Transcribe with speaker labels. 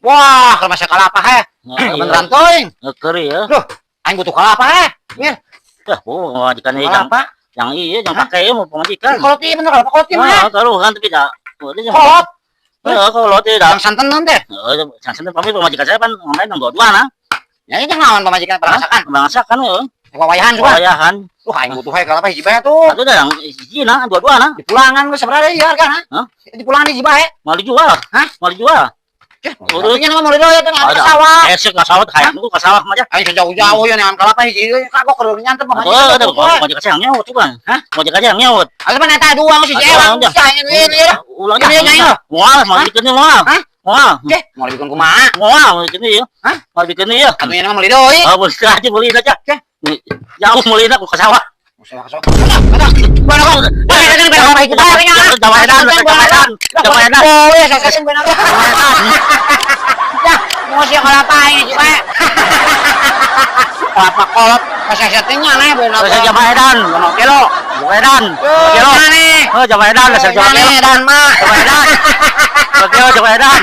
Speaker 1: Wah, kalau masih kalapa he. Beneran teuing.
Speaker 2: Ngekeri ya.
Speaker 1: Loh, aing butuh kalapa he. Mir,
Speaker 2: Dah, oh, pamajikan ieu jang
Speaker 1: kalapa.
Speaker 2: Yang iya jang
Speaker 1: Hah?
Speaker 2: Pakai mau pamajikan.
Speaker 1: Kolot ieu bener kalapa kolot ieu mah.
Speaker 2: Ah, taruhan tapi dah.
Speaker 1: Kolot.
Speaker 2: Heeh, kolot ieu dah.
Speaker 1: Yang santenan teh.
Speaker 2: Heeh, santen pamit pamajikan saya pan main nang dua-dua nah.
Speaker 1: Ya ini naon pamajikan perangsakan.
Speaker 2: Bangsa kan heeh.
Speaker 1: Wawayahan juga.
Speaker 2: Wayahan.
Speaker 1: Wah, aing butuh he kalapa hiji bae tuh.
Speaker 2: Atuh dah yang hiji nah, dua-dua nah.
Speaker 1: Di pulangan geus sabaraha ieu hargana?
Speaker 2: Hah?
Speaker 1: Di pulangan hiji bae.
Speaker 2: Mau dijual.
Speaker 1: Hah?
Speaker 2: Mau dijual.
Speaker 1: Ceh, nya mah meuli deui teh
Speaker 2: Ada.
Speaker 1: ka sawah.
Speaker 2: Esok ka sawah hayang ka sawah mah.
Speaker 1: Aing sejauh-jauh ya neangan kalapa hiji deui kagok keur nyantet
Speaker 2: Oh,
Speaker 1: pamajikan.
Speaker 2: ada pamajikan saya yang nyaut juga.
Speaker 1: Hah?
Speaker 2: Pamajikan saya yang nyaut.
Speaker 1: Atuh mah eta dua geus hiji
Speaker 2: Aduh,
Speaker 1: ewang.
Speaker 2: udah.
Speaker 1: Aing ini ieu.
Speaker 2: Ulang
Speaker 1: Ini
Speaker 2: dah.
Speaker 1: nyanyi.
Speaker 2: Moal, mau bikin moal.
Speaker 1: Hah?
Speaker 2: Moal.
Speaker 1: Ceh, mau dibikin kumaha?
Speaker 2: Moal, mau bikin ieu.
Speaker 1: Hah?
Speaker 2: Mau bikin ieu.
Speaker 1: Atuh nya mah meuli deui.
Speaker 2: Oh, boleh aja beli saja.
Speaker 1: Ceh.
Speaker 2: Jauh beli aku ke sawah.
Speaker 1: Sawah sawah. Mana kok? Mana kan kalapa hiji bae nya.
Speaker 2: Jawa edan, Jawa edan, Jawa edan.
Speaker 1: Oh, ya saya kasih benar. Ya, mau sih kalapa aing hiji bae. Kelapa kolot kasesetnya nih benar.
Speaker 2: Saya Jawa edan, ngomong kelo. Jawa edan. Kelo.
Speaker 1: Nih.
Speaker 2: Oh, Jawa edan, saya Jawa kelo.
Speaker 1: Dan mah.
Speaker 2: Jawa edan. Kelo Jawa edan.